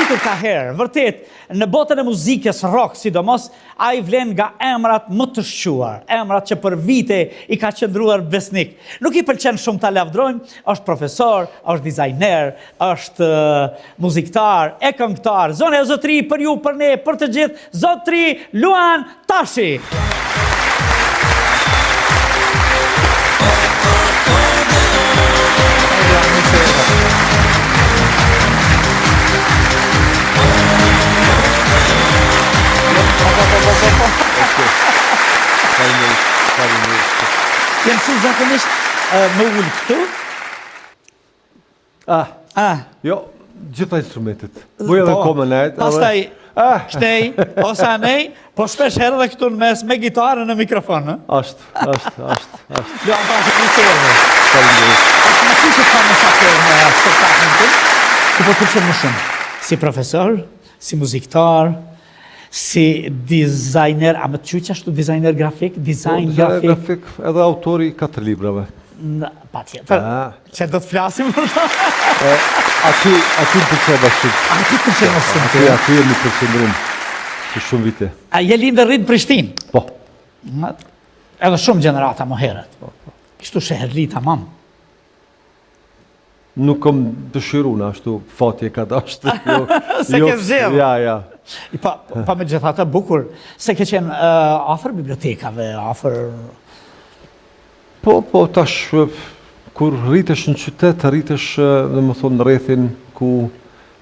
pritur kaherë, vërtet, në botën e muzikës rock sidomos, ai vlen nga emrat më të shquar, emrat që për vite i ka qëndruar besnik. Nuk i pëlqen shumë ta lavdrojmë, është profesor, është dizajner, është muziktar e këngëtar. Zonja e zotëri për ju, për ne, për të gjithë, zotëri Luan Tashi! Jem si zakonisht me u ulë këtu? Ah, ah. Jo, gjitha instrumentet. Buj edhe po, komën nejt. Pastaj, ah. shtej, ose anej, po shpesh herë dhe këtu në mes me gitarën në mikrofon, ë? Ashtë, ashtë, ashtë, ashtë. Luan Tashi mirë se erdhe. Faleminderit. Është më si që ka mysafir në spektaklin tim, ku po të pëlqen më shumë? Si profesor, si muziktar, si dizajner, a me të qujtë ashtu dizajner grafik, dizajn po, grafik? grafik, edhe autori i katër librave. Patjetër, ah. që do të flasim për ta. Aty, aty më pëlqen më shumë. Aty të pëlqen më shumë. Aty, aty jemi përqendrum që shumë vite. A je lindë rritë në Prishtinë? Po. Edhe shumë gjenerata më herët. Po, po. Kështu sheherli tamam. Nuk kom dëshiru në ashtu fati e ka dashtë. Jo, S'e jo, ke zgjedhë. Ja, ja. Pa, pa megjithatë bukur, se ke qenë uh, afër bibliotekave, afër... Po, po, tash, kur rritesh në qytet, rritesh, domethonë, në rrethin ku,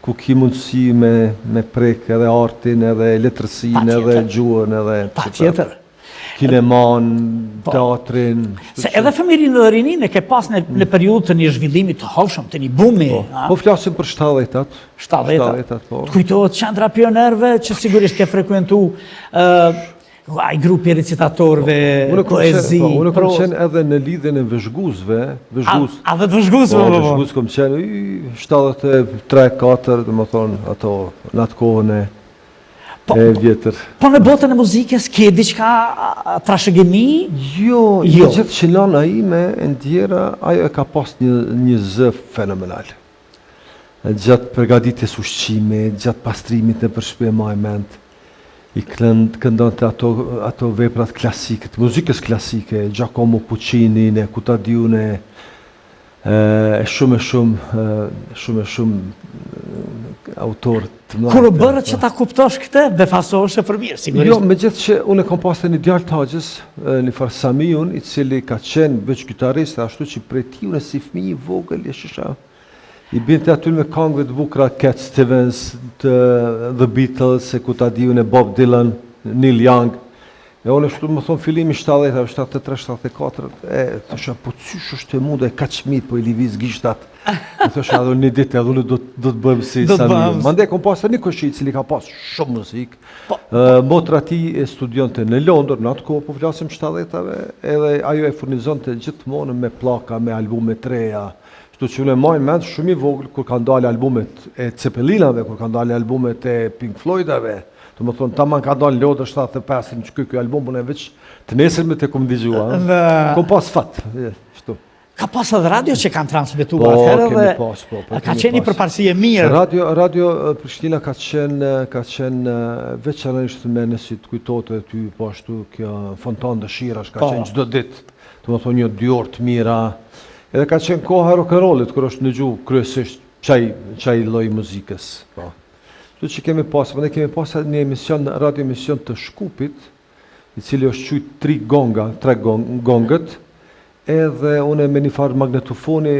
ku ki mundësi me, me prek edhe artin, edhe letërsinë, edhe gjuhën, edhe... Patjetër. Kineman, po. teatrin... Se edhe fëmijërinë dhe rininë e ke pas në, në mm. periudhë të një zhvillimi të hovshëm, të një bumi. Po, po flasim për 70-tat. 70-tat, po. Të kujtohet qendra e pionierëve që sigurisht ke frekuentu uh, ai grupi i recitatorëve, po, poezi, po, unë kom qenë edhe në lidhjen e vëzhguesve, vëzhgues. A, a dhe të vëzhguesve, po, po, po. Vëzhgues kom qenë, 73, 4, domethonë, ato, në atë kohën e Po, e vjetër. Po në botën e muzikës ke diçka trashëgimi? Jo, jo. Gjithë që nana ime e ndjera, ajo e ka pas një, një zë fenomenal. Gjatë përgatitjes ushqimit, gjatë pastrimit nëpër shpi e maj mend, i kënd, këndonte ato, ato veprat klasike, të muzikës klasike, Giacomo Puccini, e ku ta di unë, E shumë e shumë, shumë e shumë autorë të mëdhenj. Kur u bëre që ta kuptosh këtë, befasoheshe për mirë, sigurisht. Jo, megjithë që unë e kam pasë një djalë të axhës, një farë Samiun, i cili ka qenë veç gitarist, ashtu që prej tij unë si fëmijë i vogël, e shihsha, i binte aty me kangëve të bukura Cat Stevens, të The Beatles, e ku ta di unë Bob Dylan, Neil Young, E unë ashtu domethonë fillimi 70-ave, 73, 74, e thosha, po qysh është e mundur e kaq mirë po i lëviz gishtat. E thosha edhe një ditë edhe unë do, do të bëhem si Sami. Mandej kom pas një kojshi i cili ka pas shumë muzikë. Po, po. Motra e tij e studionte në Londër, në atë kohë po flasim 70-ave, edhe ajo e furnizonte gjithmonë me pllaka, me albume të reja. Kështu që unë e maj mend shumë i vogël kur kanë dalë albumet e Zeppelinave, kur kanë dalë albumet e Pink Floydave, Domethonë, taman ka dalë Lodër 75 që ky ky album, unë veç të nesërmen e kom dëgju, a? Kom pas fat, shtu. Ka pas edhe radio që kanë transmituar po, atëherë dhe pas, po, po, ka qenë një përparësi e mirë. Radio, radio Prishtina ka qenë, ka qenë veçanërisht me nëse të kujtohet edhe ty, po ashtu kjo fontanë dëshirash, ka po. qenë çdo ditë, domethonë një dy orë të mira, edhe ka qenë koha e rock and rollit, kur është ndëgju kryesisht qaj, qaj lloj muzikës, po. Kështu që kemi pas, ne kemi pas një emision, radio emision të Shkupit, i cili është qujt tri gonga, tre gong, gongët, edhe unë me një farë magnetofoni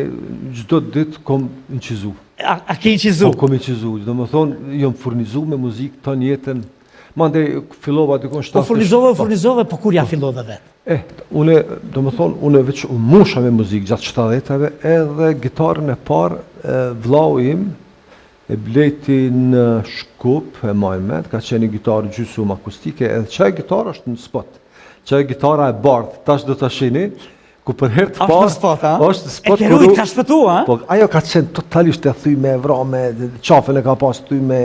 çdo ditë kom inçizu. A, a ke inçizu? Po, kom inçizu, domethonë, jom furnizu me muzikë tanë jetën, mandej fillova dikun shtatë... Po furnizove, po. furnizove, po kur ja po. fillove vetë? Eh, une, domethonë, une veç u musha me muzikë gjatë 70-ave, edhe gitarën e parë, vllau im, E blejti në Shkup, e maj mend, ka qenë një gitarë gjysmë akustike, edhe qaj gitarë është në spot. Qaj gitara e bardhë, tash do ta shihni, ku për herë të parë... Është në spot, a? Është në spot. E ke rujt, ka shpëtu, a? Po, ajo ka qenë totalisht e thyme, e vrame, qafën e ka pas thyme,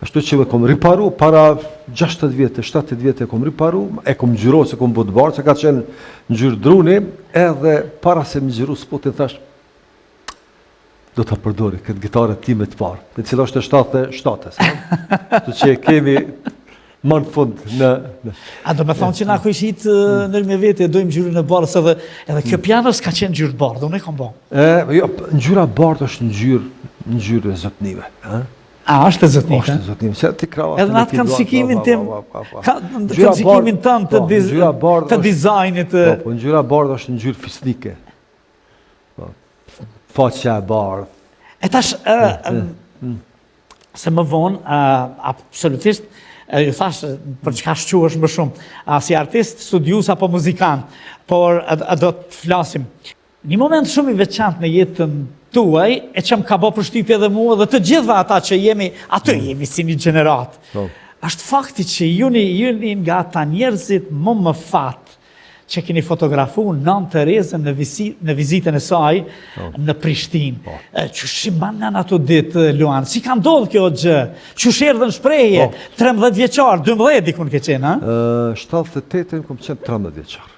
ashtu që e kom riparu, para 60 vjetë, 70 vjetë e kom riparu, e kom ngjyros, e kom bo të bardhë, se ka qenë ngjyrë druni, edhe para se me ngjyru spotin, thash, do ta përdori këtë gitarë time të parë, e cila është e 77-ës. Kështu që e kemi më në fund në... në... A do me thonë që na kojshitë mm. në me vete, dojmë ngjyrën e bardhë, se edhe, edhe kjo mm. piano s'ka qenë ngjyrë të bardhë, unë e kam bo. E, jo, ngjyra bardhë është ngjyrë, ngjyrë e zotnive. A? A, është e zotnive? Është e zotnive, se ti kravatën Edhe në atë këndësikimin tim, këndësikimin tënd të, po, të dizajnit. Po, po, ngjyra bardhë është ngjyrë fisnike. Po, faqja e bardhë. E tash, mm, mm. se më vonë, absolutisht, ju thash për çka shquhesh më shumë, a si artist, studius apo muzikant, por a, do të flasim. Një moment shumë i veçantë në jetën tuaj, e që më ka bo përshtypje edhe mua dhe të gjithëve ata që jemi, aty mm. jemi si një gjeneratë. Po. Është fakti që juni, juni nga ata njerëzit më me fat që keni fotografu Nënë Terezën në, visi, në vizitën e saj po. në Prishtinë. Po. Qysh i mban men ato ditë, Luan? Si ka ndodhë kjo gjë? Qysh erdhe në shprehje? 13 vjeçar, 12 dikun ke qenë, ha? 78-ën kom qenë 13 vjeçar.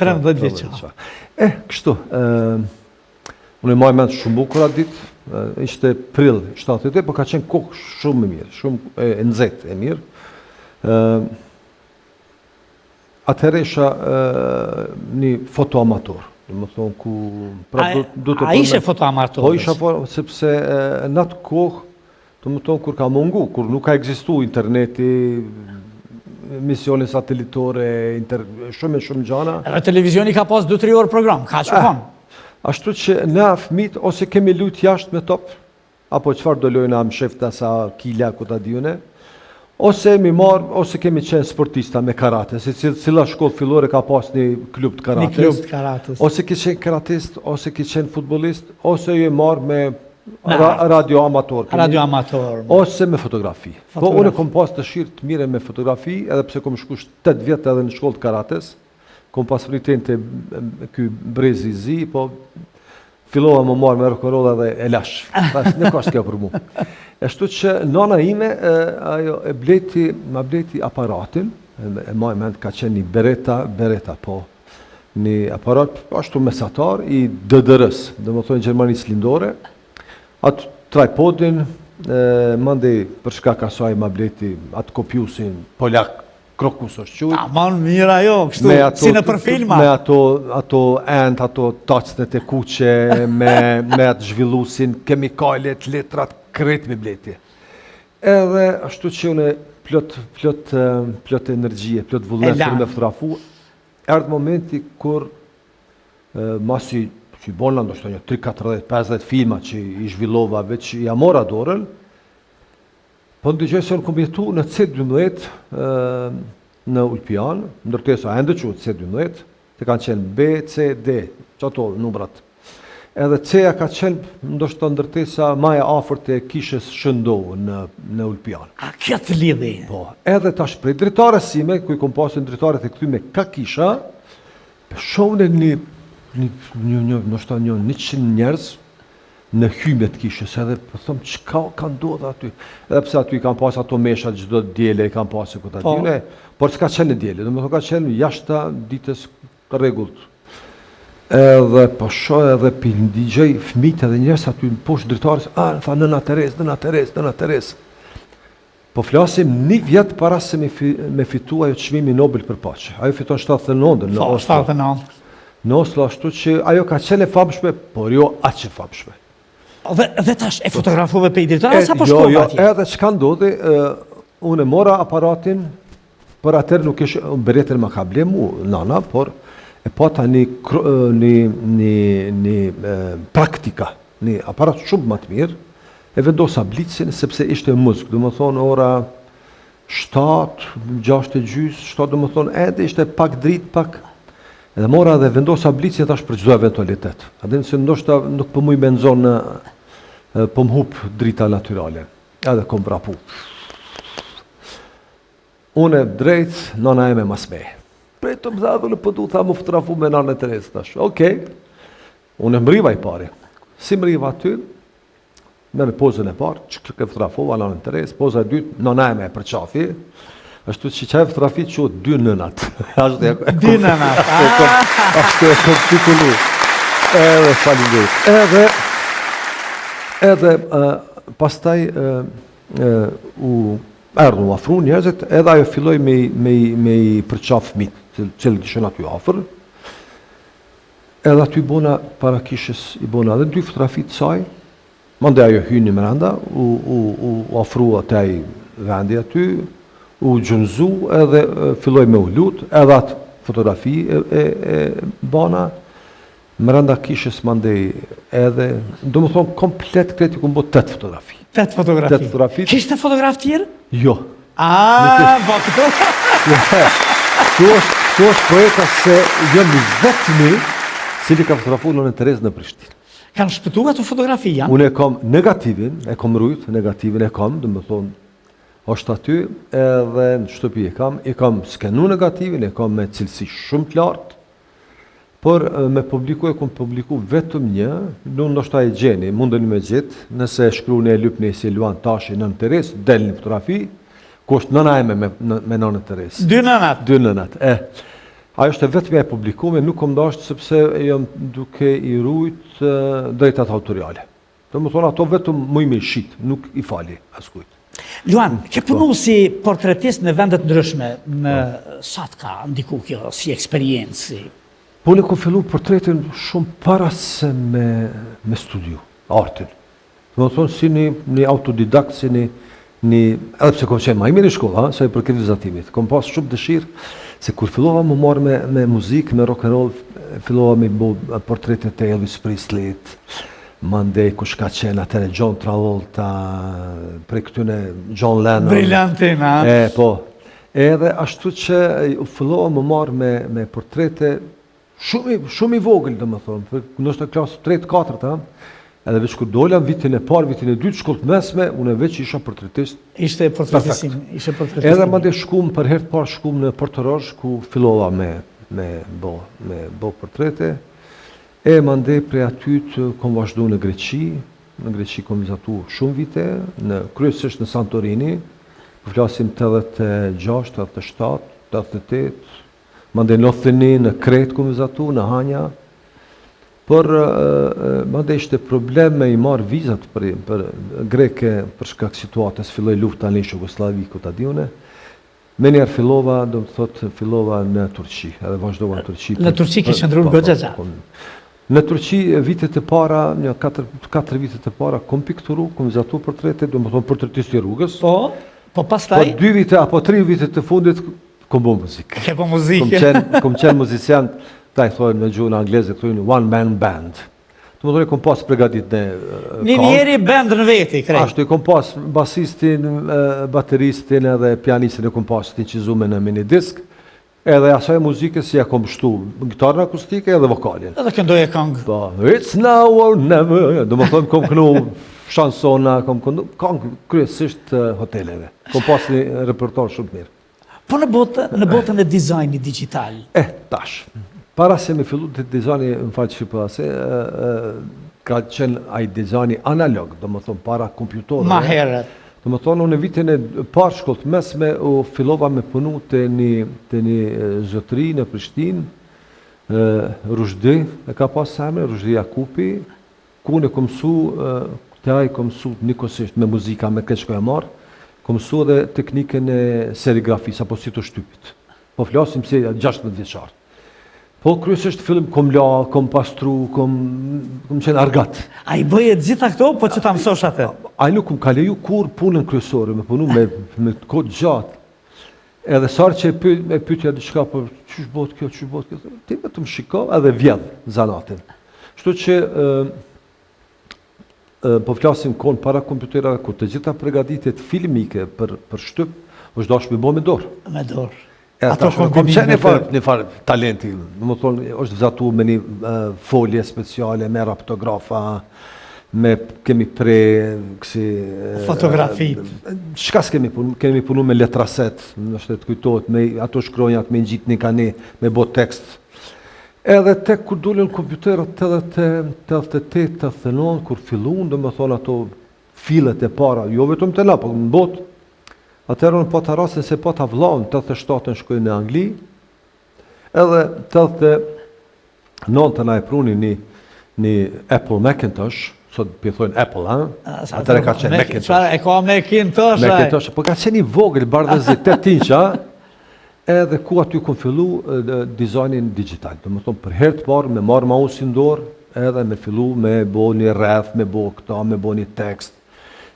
13 vjeçar. Eh, kështu, unë e maj mend shumë bukur atë ditë, ishte prill 78, po ka qenë kohë shumë e mirë, shumë e nxehtë e mirë. Atëherë isha një fotoamator, domethonë ku pra do do të A ishe fotoamator? Po isha po sepse në atë kohë domethonë kur ka mungu, kur nuk ka ekzistu interneti, misione satelitore, inter, shumë e shumë gjana. Edhe televizioni ka pas 2-3 orë program, ka që eh, Ashtu që na fmit ose kemi lujt jashtë me top, apo çfarë do lojna mshefta sa kila ku ta di une, ose jemi marr ose kemi qenë sportista me karate, se cila shkollë fillore ka pas një klub të karates. Një klub të karates. Ose ke qenë karatist, ose ke qenë futbollist, ose je marr me ra, radio amator. Radio amator. Ose me fotografi. fotografi. Po unë kom pas dëshirë të merrem me fotografi, edhe pse kom shku 8 vjet edhe në shkollë të karates. Kom pas pritin te ky brezi i zi, po fillova me u marrë me rock and roll edhe e lash. Thash, nuk është kjo për mu. Ashtu që nana ime, e, ajo e bleti, ma bleti aparatin, e maj mend ka qenë një Beretta, Beretta, po, një aparat ashtu mesatar i DDR-s, domethonë Gjermanisë Lindore, atë tripodin, e, mandej për shkak asaj ma bleti atë kopjusin polak, Krokus është qujt. Aman mirë ajo, kështu, ato, si nëpër filma. Me ato, ato enët, ato tacnet e kuqe, me, me atë zhvillusin, kemikalet, letrat, krejt m'i bleti. Edhe ashtu që unë plot, plot, plot energjie, plot vullnet për me fotografu, erdh momenti kur masi që i bona ndoshta një 3, 40, 50 filma që i zhvillova, veç ja mora dorën, Po ndëgjoj se unë kom jetu në C12 në Ulpian, ndërtesa ende quhet C12, të kanë qenë B, C, D, qato numrat. Edhe C-ja ka qenë ndoshta ndërtesa ma e afërt e kishës Shën Ndou në, në Ulpian. A kjo të lidhi? Po, edhe tash prej dritares sime, ku i kom pasë dritaret e kthyme ka kisha, shoh një, një, një, një, ndoshta një 100 njerëz, në hymje të kishës edhe po thom çka ka ndodhur aty. Edhe pse aty i kanë pas ato meshat çdo diele i kanë pasë ku ta po. di une, por s'ka qenë në diele, domethënë ka qenë jashtë ditës të rregullt. Edhe po shoh edhe pi ndigjoj fëmijët edhe njerëz aty në poshtë dritares, a tha nëna Terezë, nëna Terezë, nëna Terezë. Po flasim një vjet para se me, fi, me fitu ajo çmimin Nobel për paqe. Ajo fiton 79 në po, Oslo. 79. Në Oslo ashtu që ajo ka qenë e famshme, por jo aq e famshme. Dhe, dhe tash e fotografove pej dritares apo jo, shkove jo, atje? Edhe çka ndodhi, uh, unë e mora aparatin, por atëherë nuk ish, Berettën ma ka ble mu, nana, por e pata një, një, një, një Praktica, një aparat shumë më të mirë, e vendosa blicin sepse ishte muzg, domethonë ora 7, 6 e gjysë, 7, domethonë edhe ishte pak dritë, pak, edhe mora dhe vendosa blicin tash për çdo eventualitet. A din se ndoshta nuk po muj me nxonë, po më hup drita natyrale. Edhe kom vrapu. Unë drejt, nana eme mas meje. Prit më tha, dhe po du, tha, m'u fotografu me nanën Terezë, tash. Okej. Unë mriva i pari. Si mriva aty, merr pozën e parë, që e fotografova nanën Terezë, poza e dytë, nana eme e përqafi, ashtu që qajo fotografi quhet dy nënat. Ashtu e Dy nënat. Ashtu e kom titullu. Edhe faleminderit. Edhe. Edhe pastaj u erdhën u afru njerëzit, edhe ajo filloi me me me i përqaf fëmijët, të cilët ishin aty afër. Edhe aty bona para kishës i bona edhe dy fotografi të saj. Mandej ajo hyni mrenda, u u u afrua te ai vendi aty, u gjunëzu edhe filloi me u lut, edhe atë fotografi e e, e bana mrenda kishës mandej edhe, domethonë komplet krejt i kom bo 8 fotografi. 8 fotografi. 8 fotografi. Kishte fotograf tjerë? Jo. A, po këtu. Këtu është, këtu është poenta se jam i vetmi cili ka fotografu Nënën Terezë në Prishtinë. Kanë shpëtu ato fotografi, janë? Unë e kam negativin, e kam rujt, negativin e kam, domethonë, është aty edhe në shtëpi e kam, e kam skenu negativin, e kam me cilësi shumë të lartë, Por me publiku e kom publiku vetëm një, nu ndoshta e gjeni, mundeni me gjetë, nëse e shkruni e lypni si Luan Tashi Nënë Terezë, del një fotografi, ku është nëna eme me, me Nënën Terezë. Dy nënat. Dy nënat, e. Ajo është e vetmja e publikume, nuk kom dashtë sepse jam duke i rujt drejtat autoriale. Domethonë, ato vetëm muj me i shit, nuk i fali askujt. Luan, ke punu si portretist në vende të ndryshme, në po. sa të ka ndiku kjo si eksperiencë? Si... Po unë kom fillu portretin shumë para se me, me studiu, artin. Domethonë, si një, një autodidakt, si një, një, edhe pse kom qenë ma i mirë në shkollë, ha, sa i përket vizatimit. Kom pas shumë dëshirë, se kur fillova m'u marrë me, me muzikë, me rock and roll, fillova me bo portretet e Elvis Presleyt, Mandej kush ka qenë atëherë John Travolta, prej këtyne John Lennon. Brillantina. E, po. Edhe ashtu që u fillova m'u marrë me, me portrete shumë, shumë i vogël, domethonë, ndoshta klasë 3 4 ha? Edhe veç kur dola në vitin e parë, vitin e dytë, shkollë të mesme, unë veç isha portretist. Ishte portretistim, ishte portretistim. Edhe mandej shkum, për herë të parë shkum në Portorosh, ku fillova me, me bo, me bo portrete. E mandej prej atyt kom vazhdu në Greqi, në Greqi kom vizatu shumë vite, në kryesisht në Santorini, po flasim 86, 87, 88, mandej në Othini, në Kretë kom vizatu, në Hanja, por mandej ishte problem me i marrë vizat për, për greke për shkak situatës, filloi lufta në Jugosllavi, ku ta di une, Menjëherë fillova, do të thotë, fillova në Turqi, edhe vazhdova në Turqi. Në Turqi ke qëndruar po, goxha po, gjatë. Po, në Turqi vitet e para, një katër, katër vitet e para, kom pikturu, kom vizatu portrete, domethonë portretist i rrugës. Po, po pastaj? Po dy vite apo tri vite të fundit, kom bo muzikë. Ke bo muzikë. Kom qenë, kom qenë muzician, ta i thonë në gjuhën angleze, thonë one man band. Domethonë, kom pas pregadit në Një njeri bend në veti, krejt. Ashtu, i kom pas basistin, bateristin edhe pianistin e kom pas të inçizume në minidisk, edhe asaj muzikës ja kom shtu gitarën akustike edhe vokalin. Edhe këndoje këngë. Po, it's now or never, domethonë, kom kënu shansona, kom kënu, këngë kryesisht hoteleve. Kom pas një repertor shumë të mirë. Po në botë, në botën e dizajnit digital. Eh, tash. Para se me fillu te dizajni, më fal që po se, ka qenë ai dizajni analog, domethonë para kompjutorëve. Ma herët. Domethonë, unë në vitin e parë shkollë të mesme, u fillova me punu te një, te një zotri në Prishtinë, Ruzhdi, e ka pas emrin, Ruzhdi Jakupi, Ku unë kom mësu, te ai kom mësu njëkohësisht me muzika, me këtë çka e marrë, kom mësu edhe teknikën e serigrafisë apo sitoshtypit. Po flasim si 16 vjeçar. Po kryesisht fillim kom la, kom pastru, kom kom qenë argat. A i bëje të gjitha këto, po që ta mësosh atë? Ai nuk më ka leju kurrë punën kryesore, me punu me me kohë të gjatë. Edhe sa herë që e pyet, e pyetja diçka, po qysh bëhet kjo, qysh bëhet kjo, ti vetëm shiko edhe vjedh zanatin. Kështu që ë ë po flasim kohën para kompjuterave ku të gjitha përgatitjet filmike për për shtyp është dashur me bo me dorë. Me dorë. E ato kom qenë një farë, një farë talenti, domethonë, është vizatu me një folje speciale, me raptografa, me kemi pre kësi fotografi. Çka s'kemi punu, kemi punu me letraset, ndoshta të kujtohet me ato shkronjat me ngjit një ka një, me bo tekst. Edhe tek kur dulën kompjuterët 88, 89, kur fillun, domethonë ato fillet e para, jo vetëm te na, po në botë, atëherë unë pata rastin se pata vllaun, 87-ën shkoi në Angli, Edhe 89-ën na e pruni një, një Apple Macintosh, Sot po i thonë Apple, ha? Atëherë ka qenë Macintosh. Çfarë e ka Macintosh? Macintosh, po ka qenë i vogël, bardhezi, 8 inça, edhe ku aty kom fillu dizajnin digital. Domethonë, për herë të parë me marrë mouse-in n'dorë, edhe me fillu me bo një rreth, me bo këta, me bo një tekst,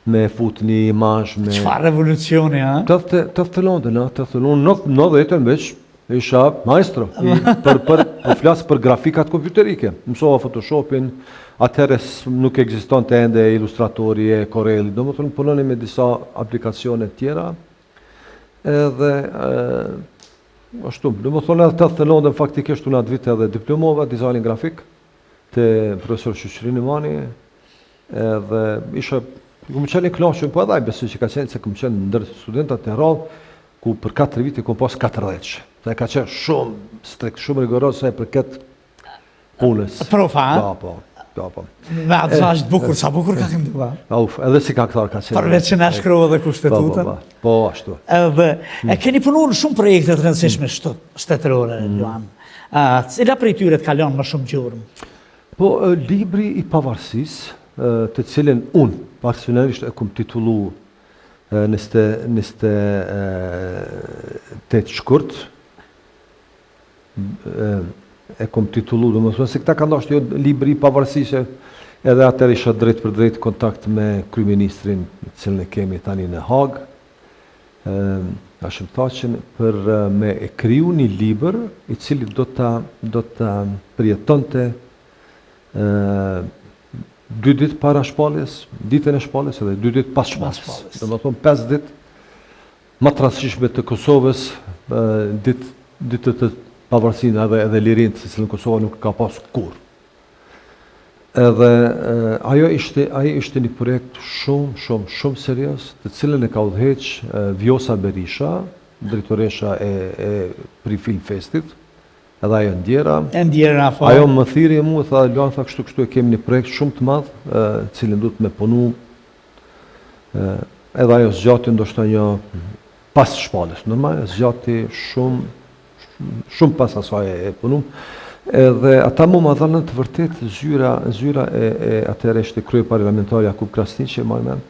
me fut një imazh, me... Çfarë revolucioni, ha? 89, na, 89, 90 veç, Isha maestro, i, për, për, po flas për grafikat kompjuterike. Mësova Photoshopin, atëherë nuk ekzistonte ende Illustratori e Corelli, domethënë punonim me disa aplikacione tjera, edhe e, ashtu, domethënë edhe 89 faktikisht unë atë vit edhe diplomova dizajnin grafik te profesor Shyqyri Nimani, edhe isha, kom qenë i knaqun, po edhe ai besoj që ka qenë, se kom qenë ndër studentat e rrallë, ku për 4 vite kom pas 40 Dhe ka qenë shumë strikt, shumë rigoroz sa i përket punës. Profa, a? Po, po. Po, po. Me atë sa është bukur, sa bukur ka këndu, a? Uf, edhe si këngëtar ka qenë. Përveç që na shkroi edhe kushtetutën. Po, po, po, po, ashtu. Edhe, e keni punu në shumë projekte të rëndësishme shtetërore, mm. Luan. Cila prej tyre të ka lënë më shumë gjurmë? Po, libri i pavarësisë, të cilin unë, personalisht e kom titullu 28 shkurt, e kom titullu, domethonë, se këta kanë dashtë jo libri i pavarësisë, edhe atëherë isha drejtpërdrejt kontakt me kryeministrin, të cilin e kemi tani në Hagë, Hashim Thaçin, për me e kriju një libër, i cili do ta, do ta përjetonte dy ditë para shpalljes, ditën e shpalljes edhe dy ditë pas shpalljes. Domethonë 5 ditë më të rëndësishme të Kosovës, ditë ditët e pavarësinë edhe edhe lirinë, të cilën Kosova nuk ka pas kurrë. Edhe ajo ishte ai ishte një projekt shumë shumë shumë serioz, të cilën e ka udhëheq Vjosa Berisha, drejtoresha e e Prifilm Festit, Edhe ajo e ndjera. E ndjera, po. Ajo më thirri e mu, tha, Luan, tha, kështu, kështu e kemi një projekt shumë të madh, të cilin duhet me punu. Edhe ajo zgjati ndoshta një pas shpalljes, normal, zgjati shumë, shumë pas asaj e punu. Edhe ata mu ma dhanë të vërtet zyra, zyra e, e atëherë ishte kryeparlamentari Jakup Krasniqi, e maj mend,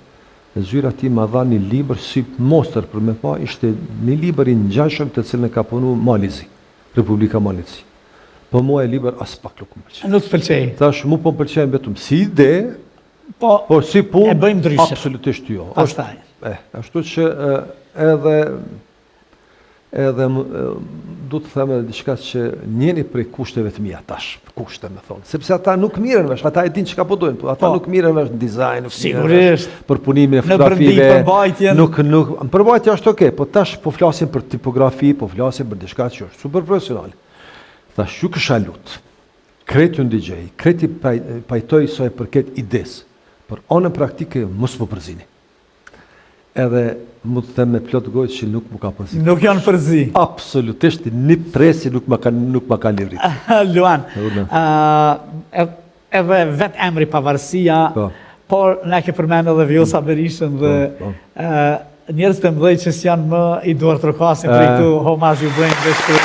zyra e tij ma dha një libër si mostër për me pa, ishte një libër i ngjashëm të cilin e ka punu Mali i Zi. Republika Malit Zi. Po mua ai libër aspak nuk më pëlqen. Nuk të pëlqej. Tash mu po më pëlqen vetëm si ide, po, por si punë, e bëjmë ndryshe. Absolutisht jo. Pastaj. Eh, ashtu që edhe edhe du të them edhe diçka që njëni prej kushteve të mia tash, kushte me thonë, sepse ata nuk mirren vesh, ata e dinë çka po dojnë, po ata po. nuk mirren vesh në dizajn, nuk Sigurisht. për punimin e fotografive. Në përmbajtjen. Nuk nuk përmbajtja është okay, po tash po flasim për tipografi, po flasim për diçka që është super profesionale. Tash ju kisha lut. Krejt ju ndigjoj, krejt i pajtoj sa i përket idesë. Për anën praktike mos më përzini. Edhe mund të them me plot gojë që nuk më ka përzi. Nuk janë përzi. Absolutisht një presje nuk më ka nuk më ka livrit. Luan. Ë edhe vetë emri Pavarësia, po. por na ke përmend edhe Vjosa mm. Berishën dhe po, po. njerëz të mëdhenj që s'janë më i duartrokasim prej këtu homazh ju bëjmë dhe shkru.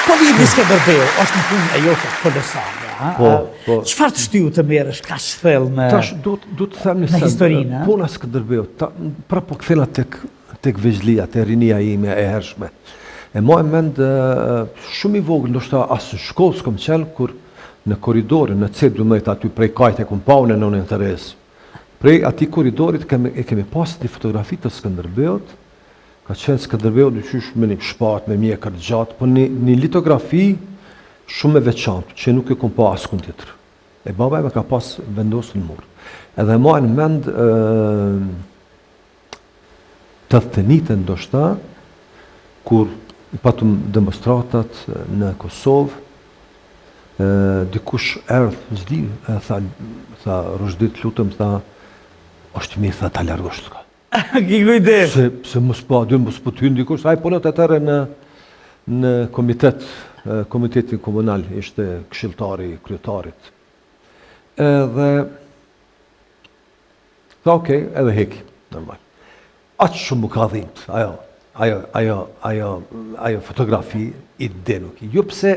Po libri Skënderbeu, është një punë e jote kolosale, ha? Po, po. Çfarë të shtyu të merresh kaq thellë me Tash do do të them një send. Historinë, puna Skënderbeu, ta prapë po kthehna tek tek vegjëlia, te rinia ime e hershme. E maj mend shumë i vogël, ndoshta as në shkollë s'kom qenë kur në korridorin në C12 aty prej kajt e kom pa unë nënën Terezë. Prej atij korridorit kemi, e kemi pas një fotografi të Skënderbeut, ka qenë Skënderbeu diqysh me një shpatë, me mjekër të gjatë, po një, një litografi shumë e veçantë, që nuk e kom pa askund tjetër. E baba e ka pas vendosur në mur. Edhe maj në mend 89 ndoshta, kur i patëm demonstratat në Kosovë, dikush erdh, s'di, e tha, tha, Ruzhdi, të lutem, tha, është mirë, tha, ta largosh të ka. Ki kujdes. Se, se mos po, dy mos po të hynë dikush, ai punonte atëherë në, në komitet, komitetin komunal, ishte këshilltari i kryetarit. Edhe, Tha okej, edhe heki, normal. Aq shumë më ka dhimt, ajo, ajo, ajo, ajo, ajo fotografi, ide nuk. Jo pse.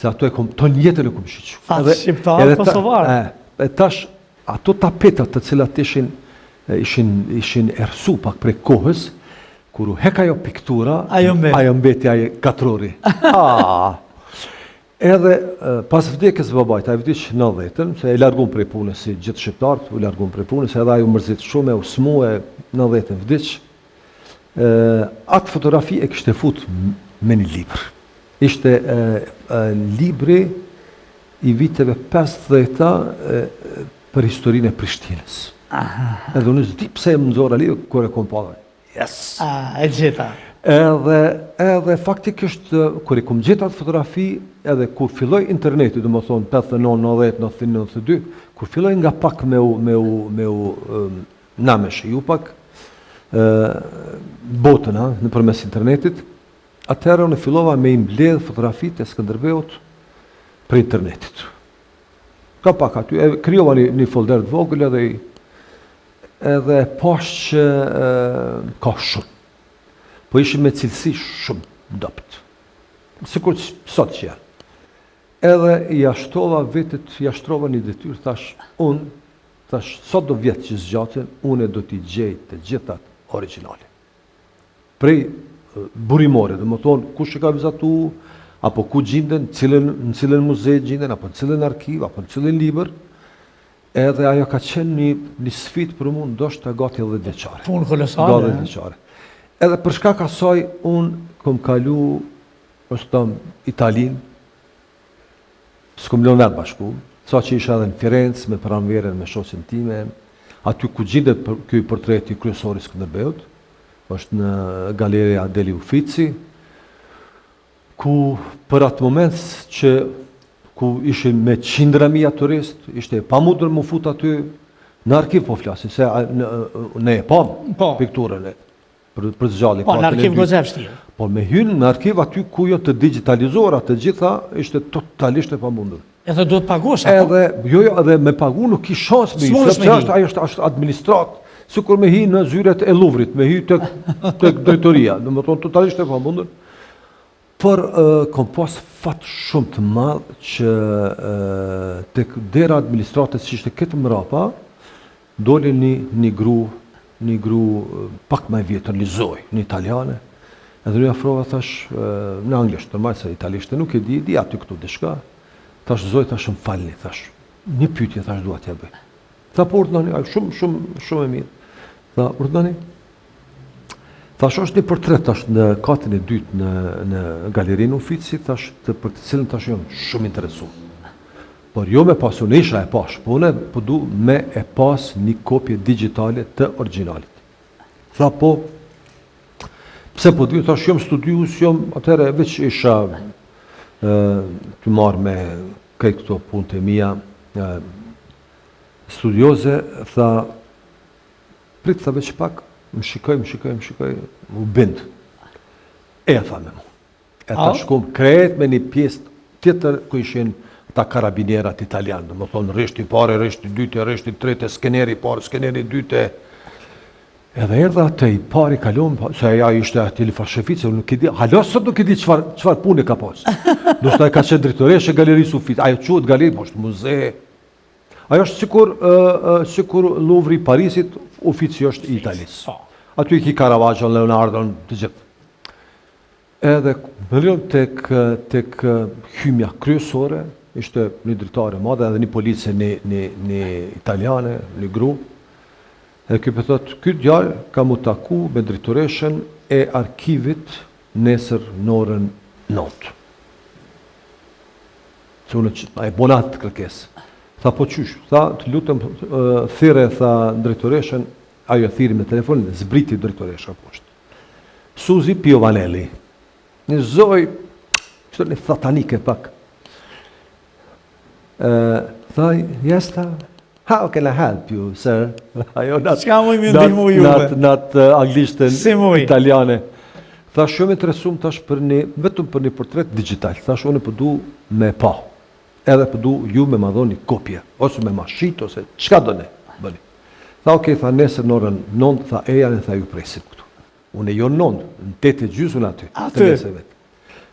Se ato e kom, tonë jetën e kom shiqu. Fat shqiptar, kosovar. E, e tash, ato tapetat të cilat ishin, ishin, ishin errësu pak prej kohës, kur u hek ajo piktura, ajo mbeti, ajo mbeti ai katrori. Ah. Edhe pas vdekjes së babait, ai vdiq në 90-ën, se e larguan prej punës si gjithë shqiptarët, u larguan prej punës, edhe ai u mërzit shumë, u smu e në 90-ën vdiq. Ë atë fotografi e kishte fut me një libër. Ishte e, e, libri i viteve 50-ta për historinë e Prishtinës. Aha. Edhe unë s'di pse më nxora libër kur e kom pa. Yes. Ah, e gjeta. Edhe, edhe faktikisht, kur i kom gjetë atë fotografi, edhe kur filloi interneti, domethonë 89, 90, 91, 92, kur filloi nga pak me u, me u, me u, na me shiju pak, e, botën, ha, nëpërmes internetit, atëherë unë fillova me i mbledh fotografitë e Skënderbeut prej internetit. Ka pak aty, e krijova një, një folder të vogël edhe i, Edhe e pash që e, ka shumë. Po ishin me cilësi shumë dobët. Sikur sot që janë. Edhe ia shtova vetit, ia shtrova një detyrë, thash, unë, thash, sado vjet që zgjatin, unë do t'i gjej të gjithat origjinale. Prej burimore, domethonë, kush e ka vizatu, apo ku gjinden, cilën, në cilën muze gjinden, apo në cilën arkiv, apo në cilën libër, Edhe ajo ka qenë një, një sfidë për mu, ndoshta gati 10 vjeçare. Punë kolosale. Gati 10 vjeçare. Edhe për shkak asaj, unë kom kalu, ose të Italinë, s'kom lënë vend pa shku, sa që isha edhe në Firenze me pranverën me shoqen time, aty ku gjindet për, ky portreti kryesor i Skënderbeut, është në Galeria degli Uffizi, ku për atë moment që ku ishin me qindra mija turist, ishte e pamundur m'u fut aty në arkiv po flasim, se në, ne e pam po. pikturën e për, për zgjali. Po, në arkiv goxha vështirë. Po, me hynë në arkiv aty ku janë të digjitalizuara të gjitha, ishte totalisht e pamundur. Edhe duhet paguash, apo? Edhe, jo, jo, edhe me pagu nuk ki shans me hi, sepse është, ajo është, është administratë, sikur me hi në zyret e Luvrit, me hi tek, tek drejtoria, domethonë, totalisht e pamundur. Por, kom pas fat shumë të madh që tek dera administratës që ishte këtë mrapa, doli një, një gru, një gru pak më e vjetër, një zojë, një italiane, edhe iu afrova, thash, në anglisht, normal se italisht nuk e di, di aty këtu diçka, thash, zojë, thash, më falni, thash, një pyetje, thash, dua t'ja bëj. Tha, po urdhnoni, ajo, shumë, shumë, shumë e mirë. Tha, urdhnoni, Thash është një portret tash në katin e dytë në në galerinë Uffizi, thash të për të cilën tash jam shumë interesu. Por jo me pas unë isha e pash, po unë po du me e pas një kopje digjitale të origjinalit. Tha po, pse po du, thash jam studius, jam atëherë veç isha ë të marrë me krejt këto punë të mia ë studioze, tha Prit tha veç pak, më shikoi, më shikoi, më shikoi, u bind. E tha me mu. E ta shkum krejt me një pjesë tjetër ku ishin ata karabinierat italianë, domethonë rreshti i parë, rreshti i dytë, rreshti i tretë, skeneri i parë, skeneri i dytë. Edhe erdha te i pari kalon, se ajo ishte aty li fashefice, nuk e di, hala sot nuk e di çfarë çfarë pune ka pas. Ndoshta ka qenë drejtoreshë e galerisë Uffizi, ajo quhet galeri, po është muze. Ajo është sikur sikur Louvre i Parisit, Uffizi është i Italisë. Po. Aty i ki Caravaggio, Leonardo, të gjithë. Edhe më lënë tek tek hymja kryesore, ishte një dritare e madhe edhe një police një një një italiane, një gru. Edhe ky po thotë, ky djalë ka mu taku me drejtoreshën e arkivit nesër në orën 9. Se unë e bona atë kërkesë. Tha po qysh, tha të lutem thirre tha drejtoreshën, ajo e thirri me telefon, zbriti drejtoresha poshtë. Suzi Piovanelli. Një zojë, kështu një thatanike pak. Ë, tha, yes, tha, how can I help you, sir? Ajo në Çka muj me ndihmu juve? Në atë në atë anglishtën Si muj? italiane. Thash jam interesum tash për një vetëm për një portret digjital. Thash unë po du me pa. Edhe po du ju me ma dhoni kopje ose me ma shit ose çka doni bëni. Tha ok, tha nesër në orën 9, tha ejani, tha ju presim këtu. Unë jo në 9, në 8 e gjysmë aty. Aty. Të nesërmet.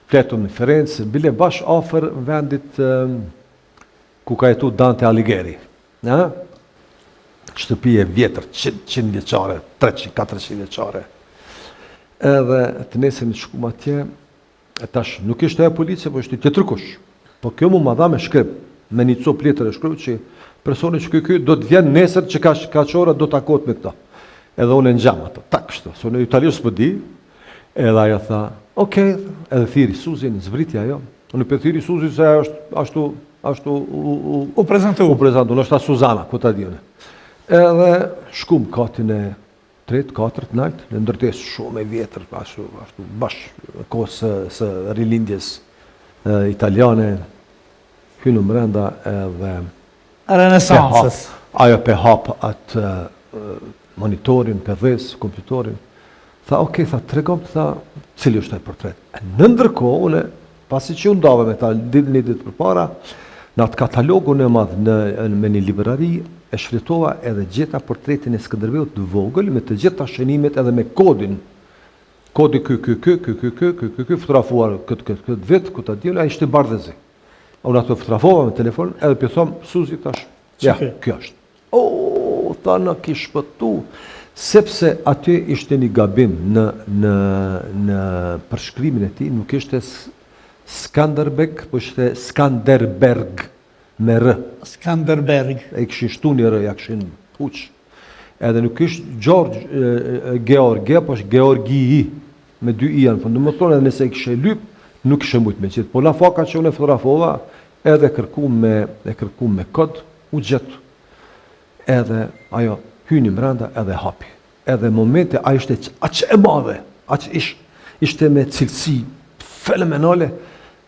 Fletëm në Firenze, bile bash afër vendit ku ka jetu Dante Alighieri. Ë? Shtëpi e vjetër, 100 vjeçare, 300, 400 vjeçare. Edhe të nesërmen shkum atje, e tash nuk ishte ajo policia, po ishte tjetërkush. Po kjo mu ma dha me shkrim, me një copë letër e shkru që personi që ky ky do të vjen nesër që ka kaq ora do takohet me këta. Edhe unë e ngjam ato, tak kështu, se unë italisht s'po di. Edhe ajo tha, ok, edhe thirri Suzin, zbriti ajo. Unë pe thirri Suzin se ajo është ashtu ashtu u u u prezantu. U prezantu, ndoshta Suzana, ku ta di unë. Edhe shkum katin e tretë, katërt, nalt, në ndërtesë shumë e vjetër, ashtu, ashtu bash kohës së, së rilindjes e, italiane, hymë mrenda edhe Renesansës. Ajo pe hap atë monitorin, pe dhez, kompjutorin. Tha, ok, tha, tregom, tha, cili është ai portret. E në ndërkohë, une, pasi që u ndave me ta ditë një ditë përpara, në atë katalogun e madh në, në me një librari, e shfletova edhe gjeta portretin e Skënderbeut të vogël me të gjitha shënimet edhe me kodin. Kodi ky ky ky ky ky ky ky ky ky fotografuar këtë këtë këtë vit, ku ta di unë, ai ishte bardhezi. Unë ato fotografova me telefon, edhe po thom Suzi tash. Ja, kjo është. O, tha na ki shpëtu, sepse aty ishte një gabim në, në, në përshkrimin e tij, nuk ishte Skanderbeg, po ishte Skanderberg me R. Skanderberg. E kishin shtu një R, ja kishin huq. Edhe nuk ishte George, George, po është Georgii, me dy i janë, po domethonë edhe nëse e kishe lyp, nuk kishe mujt me gjetë. Po la faka që unë e fotografova, edhe kërku me, e kërku me kod, u gjet. Edhe ajo hyni mrenda edhe hapi. Edhe momente ajo ishte aq e madhe, aq ish, ishte me cilësi fenomenale,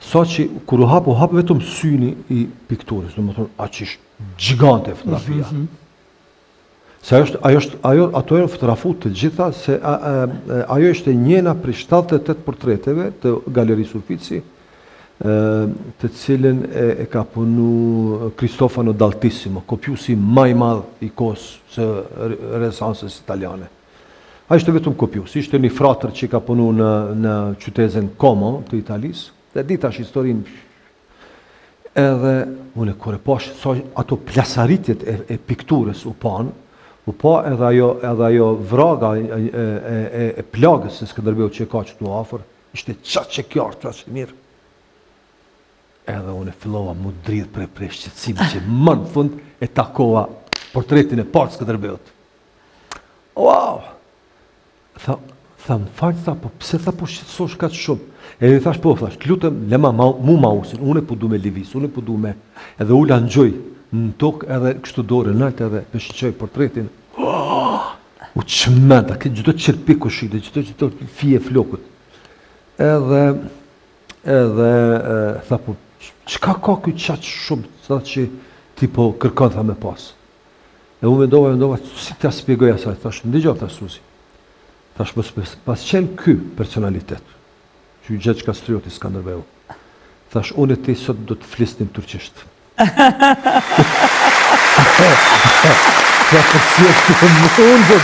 sa që kur u hap, u hap vetëm syni i pikturës, domethonë aq ish gjigante fotografia. Mm -hmm. Se ajo është, ajo është, ajo, ato janë fotografu të gjitha, se a, a, a, ajo ishte njëna prej 78 portreteve të Galerisë Uffizi, të cilën e, e ka punu Cristofano d'Altissimo, kopjusi ma i madh i kohës së Renesansës italiane. Ai ishte vetëm kopjus, ishte një fratër që ka punu në, në qytetin Como të Italisë, dhe di tash historinë Edhe unë kur e pash sa ato plasaritjet e, e pikturës u panë, u pa edhe ajo edhe ajo vraga e, e, e, e plagës së Skënderbeut që e ka këtu afër, ishte qaq e qartë, qaq e mirë. Edhe unë fillova mu dridh prej prej shqetësimit që më në fund e takova portretin e parë të Skënderbeut. Wow! Tha, tha, më fal, tha, po pse tha po shqetësohesh kaq shumë? Edhe i thash, po, thash, të lutem, lema ma, mu mausin, unë po du me lëviz, unë po du me, edhe ula në gjuj, në tokë edhe kështu dorën nalt edhe pe shiqoj portretin. Oh, u çmenda, këtë çdo qerpik u shite, çdo çdo fije flokut. Edhe edhe e, tha po çka ka ky qaq shumë, tha që ti po kërkon tha me pas. E unë mendova, mendova, si t'ia spjegoj asaj, thash, ndëgjo, thash Suzi. Thash, mos pas qenë ky personalitet, që Gjergj Kastrioti Skënderbeu. Thash, unë e ti sot do të flisnim turqisht. Tha, po si është e mundur?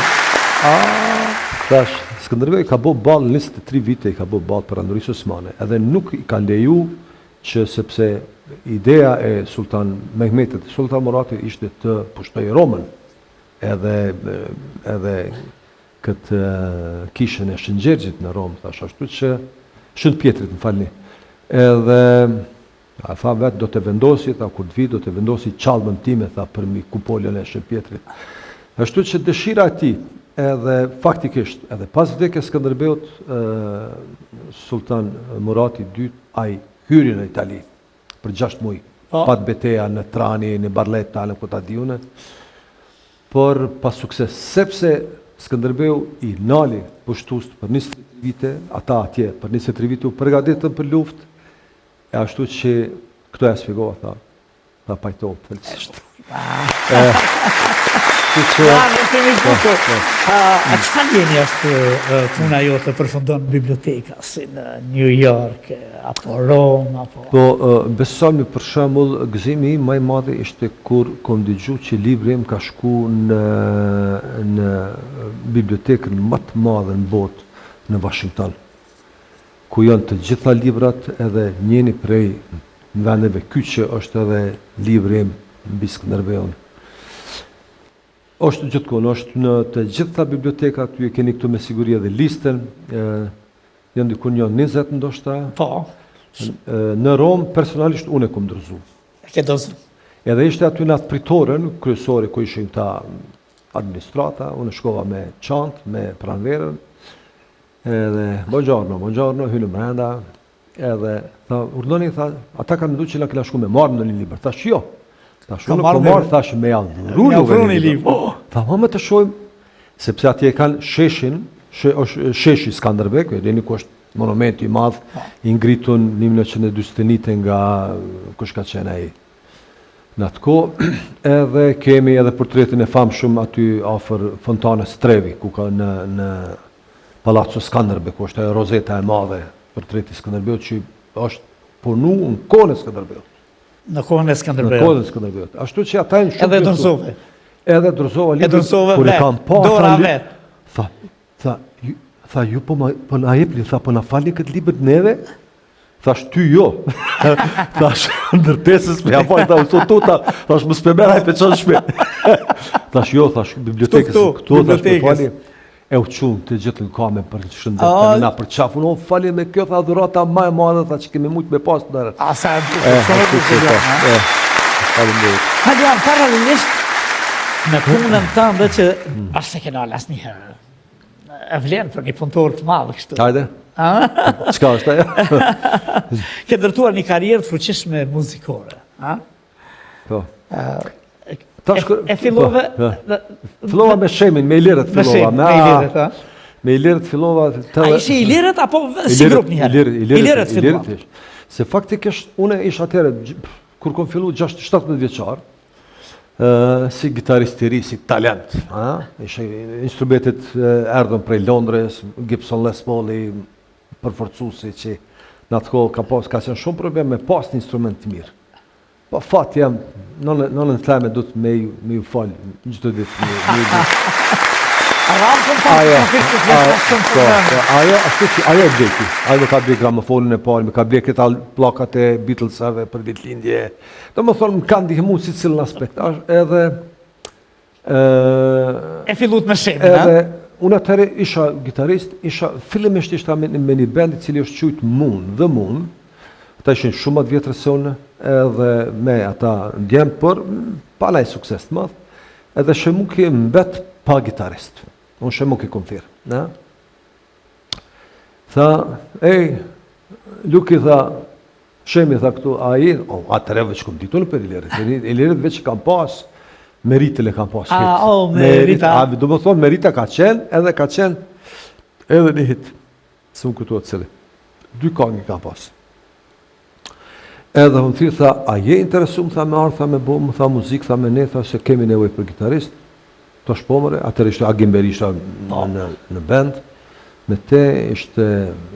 Thash, Skënderbeu i ka bo ballë 23 vite, i ka bo ballë perandorisë Osmane, edhe nuk i ka leju që sepse ideja e Sultan Mehmetit dhe Sultan Muratit ishte të pushtojë Romën, edhe edhe këtë kishën e Shën Gjergjit në Romë, thash ashtu që Shën Pjetrit, më falni. Edhe a tha vetë do të vendosi, tha kur të vi do të vendosi çallmën time, tha përmi kupolën e Shën Pjetrit. Ashtu që dëshira e tij edhe faktikisht edhe pas vdekjes Skënderbeut Sultan Murati i dytë ai hyri në Itali për 6 muaj. Po. Pat beteja në Trani, në Barletta, në ku ta di unë. Por pa sukses, sepse Skënderbeu i nali pushtuesit për 23 vite, ata atje për 23 vite u përgatitën për luftë, e ashtu që këto ja shpjegova, tha, Tha pajtohem thelbësisht. Ja, ne kemi po, bukur. Po. A çfarë ndjenje është puna jote përfundon në biblioteka, si në New York, apo Romë, apo... Po, besoni për shembull, gëzimi im ma i madh ishte kur kom dëgju që libri im ka shku në, në bibliotekën më të madhe në botë në Washington. ku janë të gjitha librat edhe njëni prej vendeve kyçe është edhe libri im mbi Skënderbeun. Është gjithkund, është në të gjitha bibliotekat, ju e keni këtu me siguri edhe listën, janë diku një 20 ndoshta. Po. Në Romë, personalisht unë e kom dorëzu. E ke dorëzu. Edhe ishte aty në atë pritoren, kryesore ku ishin këta administrata, unë shkova me çantë, me pranverën, edhe buongiorno, buongiorno, hymë brenda, edhe tha, urdhënoni, tha, ata kanë mendu që na kena shku me marrë ndonjë libër, thash jo, thash unë kom ardhë, thash me ja dhuru një libër, oh, tha, ma të shohim, sepse atje e kanë sheshin, she, është sheshi Skanderbeg, e dini ku është monumenti i madh, po. i ngritun 1941 nga kush ka qenë ai në atë kohë, edhe kemi edhe portretin e famshëm aty afër Fontanës Trevi, ku ka në, në Palazzo Skanderbeg, ku është ajo rozeta e madhe, portreti i Skënderbeut që është punu në kohën e Skënderbeut. Në kohën e Skënderbeut. Në kohën e Skënderbeut. Ashtu që ata janë shumë Edhe dorëzove. Edhe dorëzova librin. Edhe dorëzove kur e kam pa dora vet. Tha, tha, ju, tha ju po ma, po na jepni, tha po na falni këtë libër neve? Thash ty jo. Thash ndërtesës me ja fal, tha u tuta. Thash mos pe merr ai pe çon n'shpi. Thash jo, thash bibliotekës këtu, thash me fali. E u çun të gjithë në kamë për shëndet, oh. na përqafun, o fali me kjo tha dhurata më e madhe tha që kemi mujt me pas ndër. A sa e bukur, shumë e bukur. Faleminderit. Hajde paralelisht me punën tënde që mm. bash s'e ke nalë asnjëherë. E vlen për një punëtor të madh kështu. Hajde. Çka është ajo? Ke ndërtuar një karrierë të fuqishme muzikore, a? Po. Tash e fillove po, po. Fillova me Shemin, me Ilirët fillova, me Ilirët, a? Me Ilirët fillova të A ishe Ilirët apo si grup një herë? Ilirët, Ilirët fillova. Se faktikisht unë isha atëherë kur kom fillu 6 17 vjeçar, si gitarist i ri, si talent, a? Ishe, instrumentet erdhën prej Londrës, Gibson Les Paul-i, përforcuesi që në atë kohë ka pas, ka qenë shumë problem me pas një instrument të mirë. Po fat jam, nënën nënën teme du të me ju, me ju fal çdo ditë me, me ju ditë. Rampën pa të të të shumë po, po, ajo, ashtu që ajo e bleki. Ajo më ka ble gramofonin e parë, më ka ble këta pllakat e Beatlesave për ditëlindje. Domethonë, më ka ndihmu secilin aspekt. Edhe E fillut me Shemin, Edhe, unë atëherë isha gitarist, isha, fillimisht isha me, me një band i cili është quajt Moon, The Moon, ata ishin shumë më të vjetër se unë, edhe me ata djem, por pa naj sukses të madh, edhe Shemuki mbet pa gitarist. Unë Shemuki kom thirrë, na? Tha, ej, Luki tha, Shemi tha këtu, a i, o, atëherë veç kom ditu për Ilirët, Ilirët veç kam pas, Meritën e kam pas hit. A, o, Merita. A, domethonë, Merita ka qenë, edhe ka qenë, edhe një hit, s'më kujtohet cili. Dy kangë i kam pas. Edhe më thirr, tha, a je interesum, tha, me ardhë, tha, me bo, më tha, muzikë, tha, me ne, tha, se kemi nevojë për gitarist. Tash po more, atëherë ishte Agim Berisha në, në, në band, me te ishte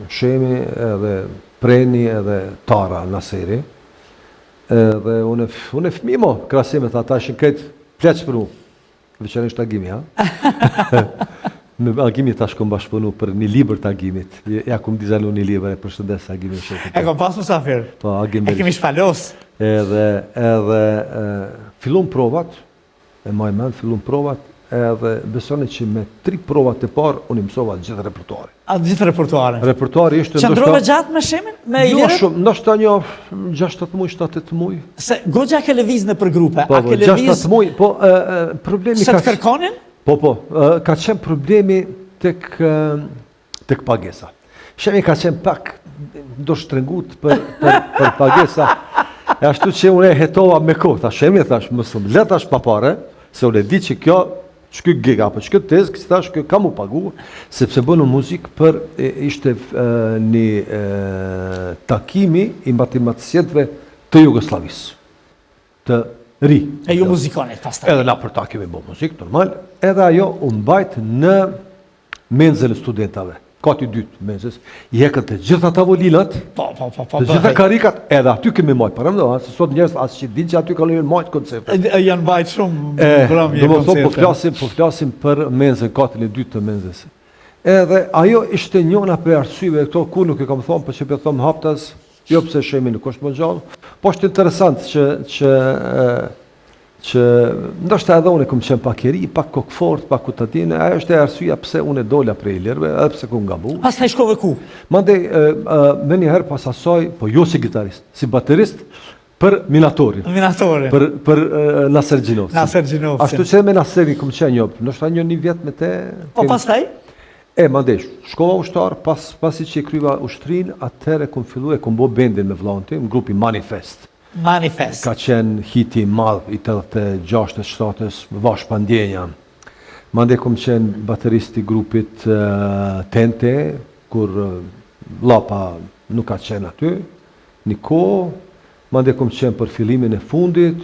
Shemi edhe Preni edhe Tara Naseri, edhe unë, unë fëmi mo, krahasim me ata ishin krejt pleq për mu, veçanërisht Agimi, ha? Me Agimi tash kom bashkëpunu për një libër të Agimit. Ja kom dizajnu një libër e përshëndes Agimin shokun. E kom pas musafir. Po, Agim E kemi shpalos. Edhe, edhe, fillum provat, E maj mend, fillum provat, edhe besoni që me tri provat e parë, unë i mësova gjithë repertuarin. A gjithë repertuarin? Repertuari ishte ndoshta... Qëndrove gjatë me Shemin? Me jo Ilirët? Jo shumë, ndoshta një 6-7 muj, 7-8 muj. Se goxha ke lëviz nëpër grupe, po, a po, ke lëviz... 6-7 muj, po, e, e, problemi Se të kërkonin? Po, po, e, ka qenë problemi tek, tek pagesa. Shemi ka qenë pak dorështrëngut për, për, për pagesa. E ashtu që unë e hetova me kohë, tha Shemi, thash, mos më le tash pa pare, se unë e di që kjo, që ky gig apo që kjo tezgë, që thash, kjo ka mu pagu, sepse bënë muzikë për, e, ishte e, një e, takimi i matematicientëve të Jugosllavisë. të ri. E ju muzikonit, pastaj. Edhe na për ta kemi bo muzikë, normal, edhe ajo u mbajt në menzën e studentave, kati dytë menzës, i hekën të gjitha tavolinat, po, po, po, po, të gjitha karikat, edhe aty kemi majt, paramendo, se sot njerëz as që din që aty kanë janë majt koncerte. Janë mbajt shumë mbrëmje koncerte. Po flasim, po flasim për menzën, katin e dytë të menzës. Edhe ajo ishte njona prej arsyeve, këto kur nuk e kam thonë, po që po e thom haptas, jo pse Shemi nuk është më gjallë, po është interesant që që që ndoshta edhe unë kom qenë pak i ri, pak kokëfort, pak ku ta di, ajo është e arsyeja pse unë dola prej Ilirëve, edhe pse kom gabu. Pastaj shkove ku? Mandej, menjëherë pas asaj, po jo si gitarist, si baterist, Për Minatorin. Minatorin. Për, për Naser Gjinovcin. Naser Gjinovcin. Ashtu që me Naserin kom qenë jo, ndoshta një një vjet me te. Po pastaj? E, mandej, shkova ushtar, pas, pasi që e kryva ushtrinë, atëherë kom fillu e kom bo bendin me vllaun tim, grupi Manifest. Manifest. Ka qenë hiti i madh i 86-ës, 7-ës, Vashë pa ndjenja. Mandej kom qenë baterist i grupit TNT, kur Llapa nuk ka qenë aty, Një kohë, mandej kom qenë për fillimin e fundit,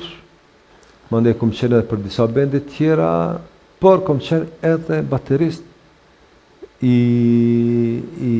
mandej kom qenë edhe për disa bende tjera, por kom qenë edhe baterist i, i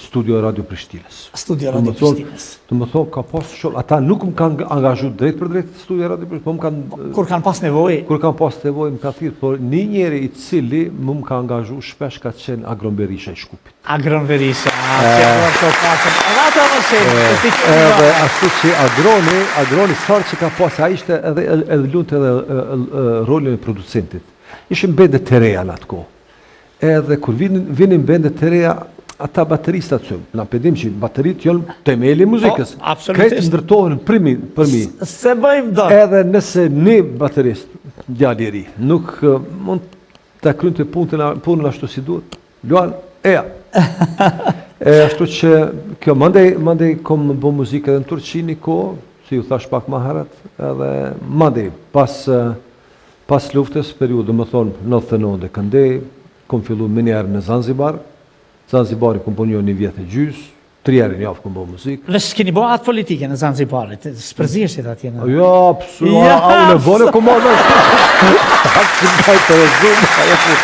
Studio Radio Prishtinës. Studio Radio Prishtinës. Domethonë, ka pas shumë, ata nuk më kanë angazhu drejtpërdrejt Studio Radio Prishtinës, po më kanë... Kur kanë pas nevojë? Kur kanë pas nevojë, më kanë thirrë, por një njeri i cili më më ka angazhu shpesh ka qenë Agron Berisha i Shkupit. Agron Berisha, që e bërë të pasën, edhe atë më shumë, të si që Edhe ashtu që Agroni, Agroni sa që ka pas, ai ishte edhe, edhe lunte edhe rolin e producentit. Ishin bende të reja në atë kohë. Edhe kur vinin, vinin bende të reja, ata bateristat që, na pe dim që baterit janë temeli i muzikës. Po, absolutisht. Krejt ndërtohen përmi, përmi. S'e bëjmë dot. Edhe nëse një baterist, djalë i ri, nuk mund ta krynte punën, punën ashtu si duhet, Luan, eja. E ashtu që kjo mandej mandej kom bo muzikë edhe në Turqi një kohë, si ju thash pak më herët, edhe mandej pas pas luftës, periudhë, domethonë 99 e këndej, kom fillu menjëherë në Zanzibar. Zanzibari kom punu një vjet e gjys, Tri herë në javë kom bo muzikë. Dhe s'keni bo atë politikën e Zanzibarit, s'përziheshit atje në... Jo, psu, ja, a, unë e bone ku ma dhe shtu. Atë që nga i të rezumë, ajo pu.